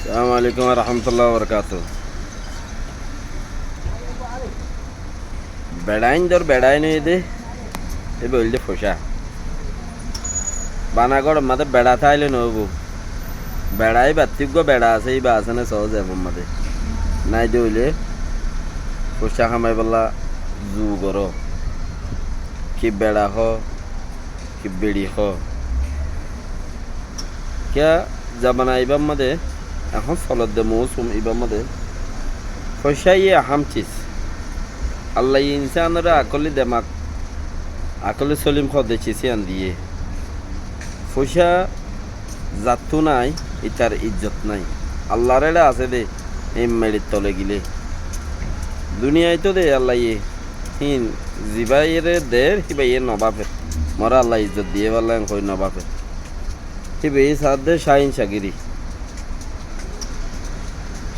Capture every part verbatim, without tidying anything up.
Assalamu alaikum warahmatullahi wabarakatuhu. Beçain dor beçain óiye dé, íba óilde foicá. Bana góror mazé beça táile noóibo. Beça íbattú eggúa beça asé, íba asé né soó zefar mazé. Nái dé óile foicá hamaibálla zu goró. Ki beça hoó, ki beçi hoó. Kiyá zamana ibár mazé, ehón solodde mousum ibár mazé, foicá yé ahám cis. Allaye insánoré akóli demak, akóli solim hoó de cis yían diyé. Foicá zattú nái, ítar izzot nái. Allar éçe asé dé, ei meçir tole gilé. Duniyait dé Allaye híin zibáre der, híbaye nobáfer. Moré Allaye izzot diyé bálla en hoi nobáfer. Híbaye saádde cáin cagiri.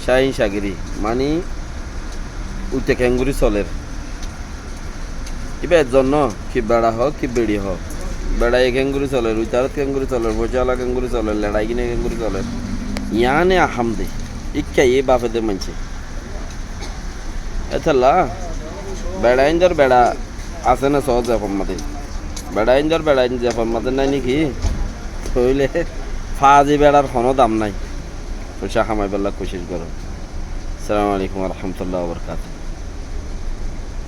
Cáin cagiri, mani uite keéngorí soler. Íba ezzon noó, ki beça hoó, ki beçi hoó. Beçaye keéngorí soler, uitarot keéngorí soler, foicála keéngorí soler, leçaigíne keéngorí soler. Yiáne ahám de, íkka yé báfe dé maincé. Étolla, beçain dor beça asé né soó zefar mazé. Beçain dor beçain zefar mazé nái né ki? Tóile fazi beçar honó dam nái. Foicá hamaibálla kucíc goró. Assalamu alaikum warahmatullahi wabarakatuhu.